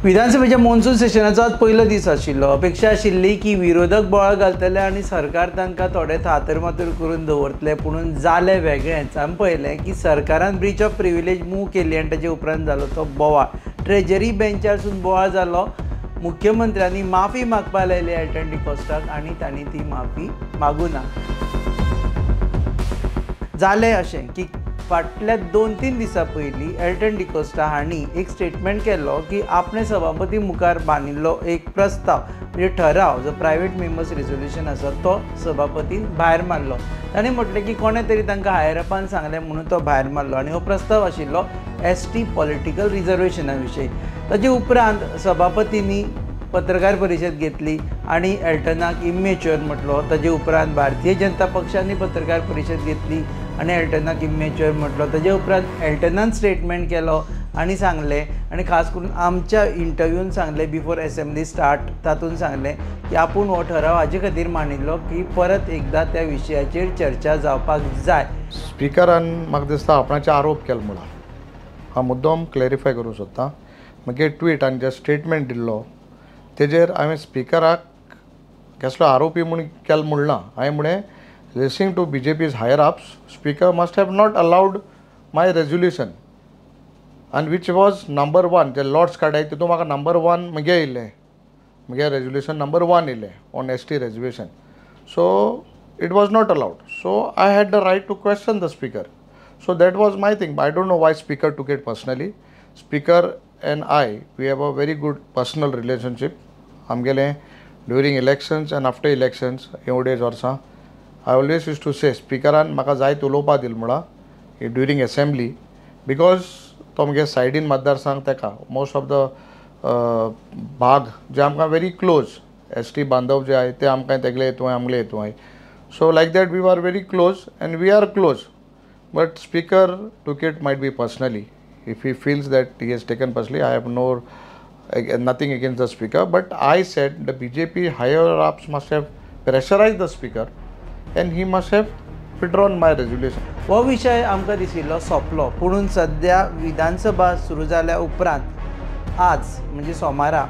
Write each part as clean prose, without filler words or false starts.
विधानसभेच्या मॉन्सून सेशनाचो आज पयलो दीस आशिल्लो. अपेक्षा आशिल्ली की विरोधक बोवाळ घालतले आनी सरकार तांकां थोडे थातर मातर करून दवरतले, पुणून जालें वेगळेंच. आमी पळयलें की सरकारान ब्रीच ऑफ प्रिविलेज मूव केली आनी ताजे उपरांत जालो तो बोवाळ. ट्रेजरी बेंचारसून बोवाळ जालो. मुख्यमंत्र्यांनी माफी मागपाक लायली एल्टन डिकॉस्टाक आनी तांणी ती माफी मागूं ना. जालें अशें की फाटल्या 2-3 दिसां पयलीं एल्टन डिकॉस्टा हांणी एक स्टेटमेंट केल्लो की आपणे सभापती मुखार बांदिल्लो एक प्रस्ताव म्हणजे ठराव जो प्रायवेट मेंबर्स रेजोल्युशन आसा तो सभापतीन भायर मारलो. ताणें म्हटलें की कोणें तरी तांकां हायर अपान सांगलें म्हणून तो भायर मारलो आनी हो प्रस्ताव आशिल्लो एस टी पॉलिटिकल रिजर्वेशना विशयी. ताजे उपरांत सभापतींनी पत्रकार परिशद घेतली आनी एल्टनाक इमेच्युअर म्हटलो. ताजे उपरांत भारतीय जनता पक्षांनी पत्रकार परिशद घेतली आनी एल्टनाक इमेच्युअर म्हटलो. ताजे उपरांत एल्टनान स्टेटमेंट केलो आनी सांगलें आनी खास करून आमच्या इंटरव्यून सांगलें बिफोर एसेंब्ली स्टार्ट, तातूंत सांगलें की आपूण हो ठराव हाजे खातीर मांडिल्लो की परत एकदां त्या विशयाचेर चर्चा जावपाक जाय. स्पिकरान म्हाका दिसता आपणाचे आरोप केलो म्हणून हांव मुद्दम क्लॅरिफाय करूंक सोदता. मागीर ट्वीट आनी जे स्टेटमेंट दिल्लो तेजेर हांवें स्पिकराक कसलो आरोपी म्हूण केलो म्हणना. हांवें म्हणलें listening to BJP's higher ups, speaker must have not allowed my resolution आनी which was number 1. जे लॉट्स काडाय तितून म्हाका नंबर 1 म्हगे येयलें, म्हगे रेजोल्युशन नंबर 1 येयलें on ST reservation. So it was not allowed. So I had the right to question the speaker. So that was my thing. I don't know why speaker took it personally. Speaker and I, we have a very good personal relationship. आमगेलें during elections and after elections एवढेच वर्सां I always use to say स्पिकरान म्हाका जायत उलोवपा दिल म्हणा during assembly, because तो म्हगे सायडीन मतदारसंघ तेका मोस्ट ऑफ the भाग जे आमकां व्हेरी क्लोज एस टी बांधव जे आहाय ते आमकां तेगले हेतू आमगेले हेतू आहाय. So like that we are very close and we are close. But speaker took it might be personally. If he feels that he has taken personally, I have no nothing against the speaker. But I said the BJP higher ups must have pressurized the speaker and he must have withdrawn my resolution. हो विशय आमकां दिशिल्लो सोंपलो, पुणून सद्या विधानसभा सुरू जाल्या उपरांत आज म्हणजे सोमारा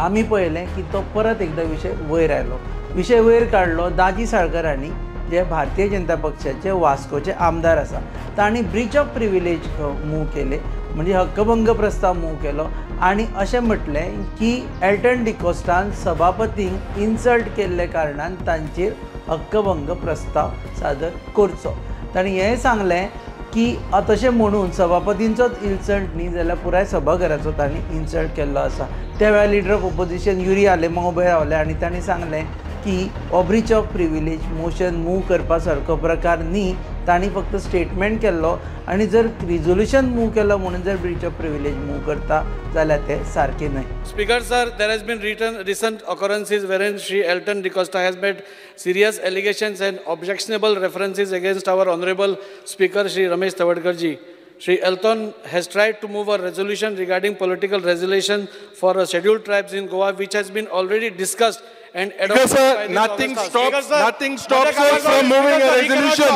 आमी पळयलें की तो परत एकदां विशय वयर आयलो. विशय वयर काडलो दाजी साळकर हांणी, जे भारतीय जनता पक्षाचे वास्कोचे आमदार आसा. तांणी ब्रीच ऑफ प्रिविलेज मूव केले म्हणजे हक्कभंग प्रस्ताव मूव केलो आनी अशें म्हटलें की एल्टन डिकॉस्टान सभापतींक इन्सल्ट केल्ले कारणान तांचेर हक्कभंग प्रस्ताव सादर करचो. तांणी हें सांगलें की तशें म्हणून सभापतींचोच इन्सल्ट न्ही जाल्यार पुराय सभाघराचो तांणी इन्सल्ट केल्लो आसा. त्या वेळार leader of opposition Yuri Alemao उबे रावले आनी तांणी सांगलें की हो breach of privilege motion move करपा सारको प्रकार न्ही, तांणी फक्त स्टेटमेंट केल्लो आनी जर रिजोल्युशन मूव केलो म्हणून जर ब्रीच ऑफ प्रिविलेज मूव करता जाल्यार तें सारकें न्हय. Speaker sir, there has been recent occurrences wherein Shri Elton D'Costa has made serious allegations and objectionable references against our honourable speaker Shri Ramesh Tawadkar ji. Shri Elton has tried to move a resolution regarding political resolution for scheduled tribes in Goa, which has been already discussed and adopted. Speaker sir, nothing stops, nothing stops us from moving a resolution.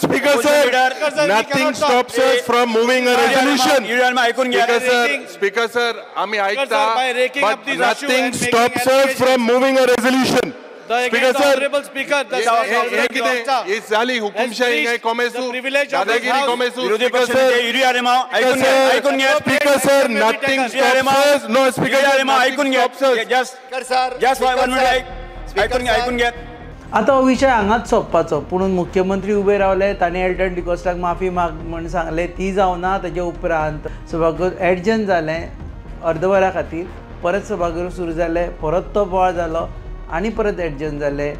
Speaker sir, nothing stops us from moving a resolution. Speaker sir, Speaker sir, आमी आयकता, but nothing stops us from moving a resolution. Speaker sir, हे जाली हुकुमशाही काय कॉमेसू दादागिरी कॉमेसू. Speaker sir, Speaker sir, nothing stops us. No speaker sir, ऐकून घ्या. Just one minute, ऐकून घ्या, ऐकून घ्या. आतां हो विशय हांगाच सोंपपाचो, पुणून मुख्यमंत्री उबे रावले, तांणी एल्टन डिकॉस्टाक माफी माग म्हण सांगलें, ती जावना. ताजे उपरांत सभागृह एडजन जालें अर्दवरा खातीर, परत सभागृह सुरू जालें, परत तो बोवाळ जालो आनी परत एडजन जालें.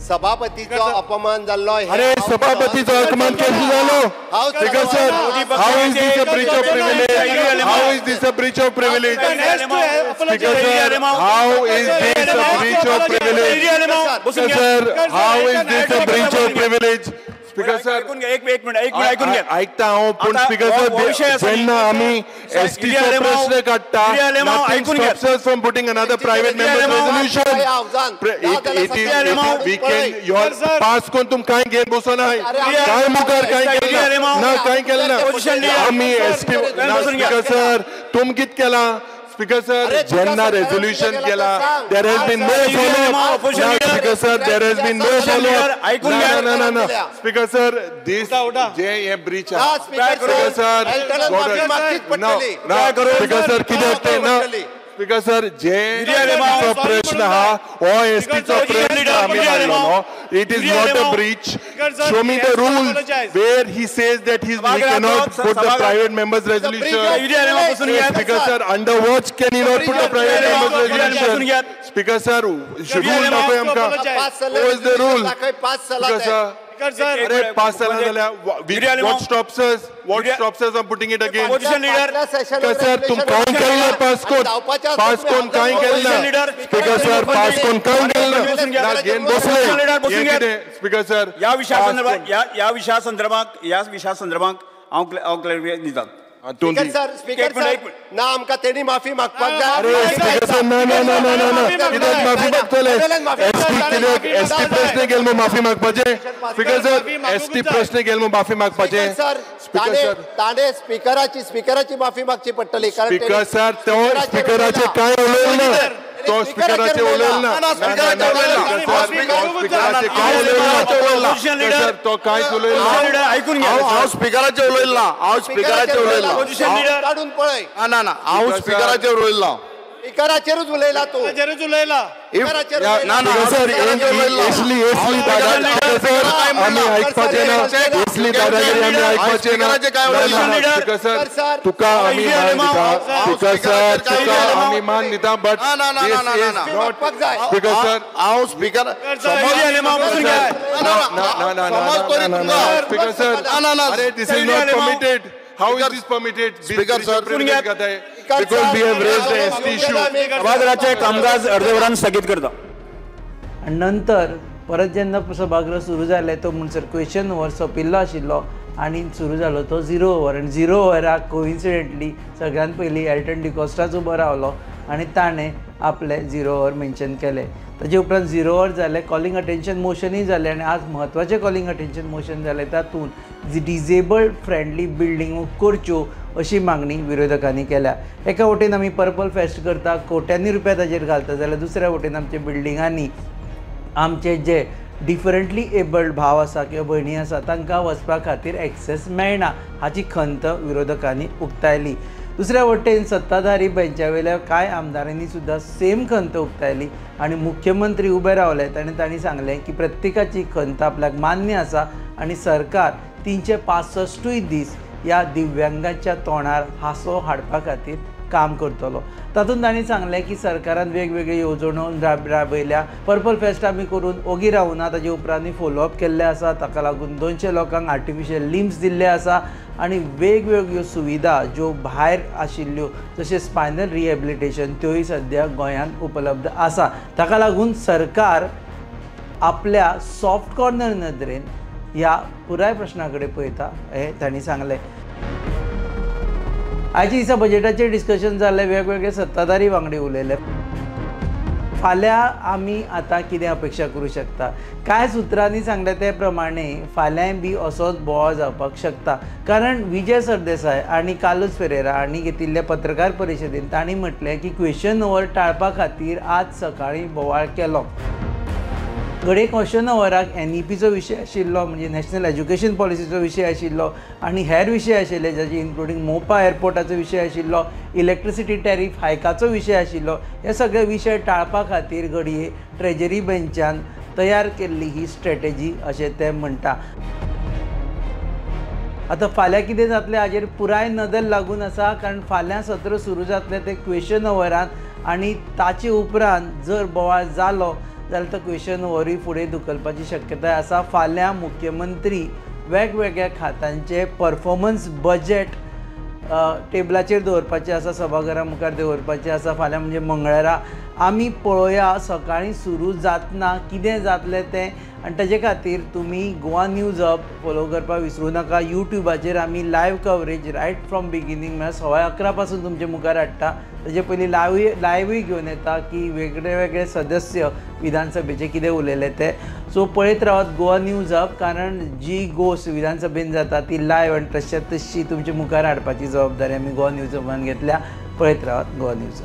सभापतीचो अपमान जाल्लो. अरे सभापतीचो अपमान कसो जालो? Speaker sir, how is this a breach of privilege? How is this a breach of privilege? Speaker sir, how is this a breach of privilege? Speaker sir, how is this a breach of privilege? Speaker sir, एक minute, एक minute ऐकून घ्या. ऐकता हांव, पूण speaker sir, जेन्ना आमी एसटीचो प्रश्न काडटा, nothing stops us from putting another private member's resolution. It is we can your pass करून तुम कांय घेवन बसोनाय, कांय मुखार कांय केलें ना, कांय केलें ना. आमी एसटी ना. स्पीकर सर, तुम कितें केलां? स्पीकर सर जेन्ना रेझोल्युशन केला there has been no follow up. Speaker sir there has been no follow up. ना ना ना ना स्पीकर सर this जे हे ब्रीच आहा. स्पीकर सर स्पीकर सर कितें तें ना. स्पीकर सर जे प्रश्न आहा हो एसटीचो प्रश्न आमी मांडलो न्हू. It is not a breach. Show me the rule where he says that he cannot put the private members resolution. Speaker sir under what can he not put the private members resolution. Speaker sir rule दाखय आमकां. What is the rule? Speaker sir अरे pass जाला जाल्यार what stops us? What stops us from putting it again? Speaker sir तुम कांय केलें ना pass कोण पास कोण कांय केलें ना. स्पीकर सर पास कोण कांय केलें ना. घेवन बसले हें कितें? स्पीकर सर ह्या विशया संदर्भात हांव क्लॅरिफाय दिता. स्पीकर सर स्पीकर सर ना आमकां तेणी माफी मागपाक जाय. स्पीकर सर ना ना ना ना ना कित्याक माफी मागतले? एसटी कित्याक एसटी प्रश्न गेल म्हूण माफी मागपाचें? स्पीकर सर एसटी प्रश्न गेल म्हूण माफी मागपाचें? स्पीकर सर ताणें स्पीकराची माफी मागची पडटली. स्पीकर सर तो स्पीकराचें कांय उलयलें ना. तो स्पीकराचें उलयलें ना. स्पीकराचें कांय उलयलें ना. सर तो कांयच उलयलें ना. आयकून घे. हांव स्पीकराचें उलयलें ना. हांव स्पीकराचें उलयलें ना. काडून पळय. ना ना हांव स्पीकराचेर उलयलें ना. स्पीकराचेरूच उलयला तूं. ना ना सर एसली एसली दादागिरी आमी आयकपाचें ना. एसली दादागिरी आमी ऐकपाचें ना. स्पीकर सर तुका आमी मान दिता. स्पीकर सर तुका आमी मान दिता but speaker sir हांव स्पीकर स्पीकर सर अरे this is not permitted. How is this permitted? Speaker sir, because we have raised the ST issue. सभागृहाचे कामकाज अर्धे वरान स्थगीत करता. आनी नंतर परत जेन्ना सभागृह सुरू जालें तो म्हणसर क्वेश्चन ओवर सोंपिल्लो आशिल्लो आनी सुरू जालो तो झिरो ओवर. आनी झिरो ओवराक कोइन्सिडेंटली सगळ्यान पयलीं एल्टन डिकॉस्टाच उबो रावलो आनी ताणें आपलें झिरो ओवर मेन्शन केलें. ताजे उपरांत झिरो ओवर जालें, कॉलिंग अटेन्शन मोशनूय जालें आनी आज म्हत्वाचें कॉलिंग अटेन्शन मोशन जालें तातूंत डिजेबल्ड फ्रेंडली बिल्डिंगो करच्यो अशी मागणी विरोधकांनी केल्या. एका वटेन आमी पर्पल फेस्ट करता, कोट्यांनी रुपया ताजेर घालता, जाल्यार दुसऱ्या वटेन आमच्या बिल्डिंगांनी आमचे जे डिफरंटली एबल्ड भाव आसा किंवा भयणी आसा तांकां वचपा खातीर एक्सेस मेळना हाची खंत विरोधकांनी उक्तायली. दुसऱ्या वटेन सत्ताधारी बेंचा वयल्या कांय आमदारांनी सुद्दां सेम खंत उक्तायली आनी मुख्यमंत्री उबे रावले आनी तांणी सांगलें की प्रत्येकाची खंत आपल्याक मान्य आसा आनी सरकार 365 दीस ह्या दिव्यांगाच्या तोंडार हांसो हाडपा खातीर काम करतलो. तातूंत तांणी सांगलें की सरकारान वेगवेगळ्यो येवजण्यो राबयल्या. पर्पल फेस्ट आमी करून ओगी रावना, ताजे उपरांत फोलोअप केल्लें आसा. ताका लागून 200 लोकांक आर्टिफिशियल लिम्स दिल्ले आसा आनी वेगवेगळ्यो सुविधा ज्यो भायर आशिल्ल्यो जशें स्पायनल रिहेबिलिटेशन त्योय सद्या गोंयांत उपलब्ध आसा. ताका लागून सरकार आपल्या सॉफ्ट कॉर्नर नदरेन ह्या पुराय प्रश्ना कडेन पळयता हें तांणी सांगलें. आयच्या दिसा बजेटाचेर डिस्कशन जालें, वेगवेगळे सत्ताधारी वांगडी उलयले. फाल्यां आमी आतां कितें अपेक्षा करूं शकता? कांय सुत्रांनी सांगलें ते प्रमाणे फाल्यांय बी असोच बोवाळ जावपाक शकता. कारण विजय सरदेसाय आनी कार्लोस फेरेरा हांणी घेतिल्ले पत्रकार परिशदेन तांणी म्हटलें की क्वेश्चन ओवर टाळपा खातीर आज सकाळीं बोवाळ केलो. घडये क्वेश्चन ओवराक एनईपीचो विशय आशिल्लो, म्हणजे नॅशनल एज्युकेशन पॉलिसीचो विशय आशिल्लो आनी हेर विशय आशिल्ले जाचे इन्क्लुडींग मोपा एअरपोर्टाचो विशय आशिल्लो, इलेक्ट्रिसिटी टॅरीफ हायकाचो विशय आशिल्लो. हे सगळे विशय टाळपा खातीर घडये ट्रेजरी बेंचान तयार केल्ली ही स्ट्रेटेजी अशें ते म्हणटा. आतां फाल्यां कितें जातलें हाजेर पुराय नदर लागून आसा, कारण फाल्यां सत्र सुरू जातलें तें क्वेश्चन ओवरान आनी ताचे उपरांत जर बोवाळ जालो जाल्यार तो क्वेश्चन ओवरूय फुडें धुकलपाची शक्यताय आसा. फाल्यां मुख्यमंत्री वेगवेगळ्या खात्यांचे परफॉर्मन्स बजेट टेबलाचेर दवरपाचें आसा, सभाघरा मुखार दवरपाचें आसा. फाल्यां म्हणजे मंगळारा आमी पळोवया सकाळीं सुरू जातना कितें जातलें तें आनी ताजे खातीर तुमी गोवा न्यूज हब फोलो करपाक विसरूं नाका. यूट्यूबाचेर आमी live coverage right from beginning म्हळ्यार 11:15 पासून तुमचे मुखार हाडटा. ताजे पयलीं लायव्हूय घेवन येता की वेगळे वेगळे सदस्य विधानसभेचे कितें उलयले ते. सो पळयत रावात गोवा न्यूज हब, कारण जी गोश्ट विधानसभेन जाता ती लायव्ह आनी तश्या तशी तुमचे मुखार हाडपाची जबाबदारी आमी गोवा न्यूज हबान घेतल्या. पळयत रावात गोवा न्यूज.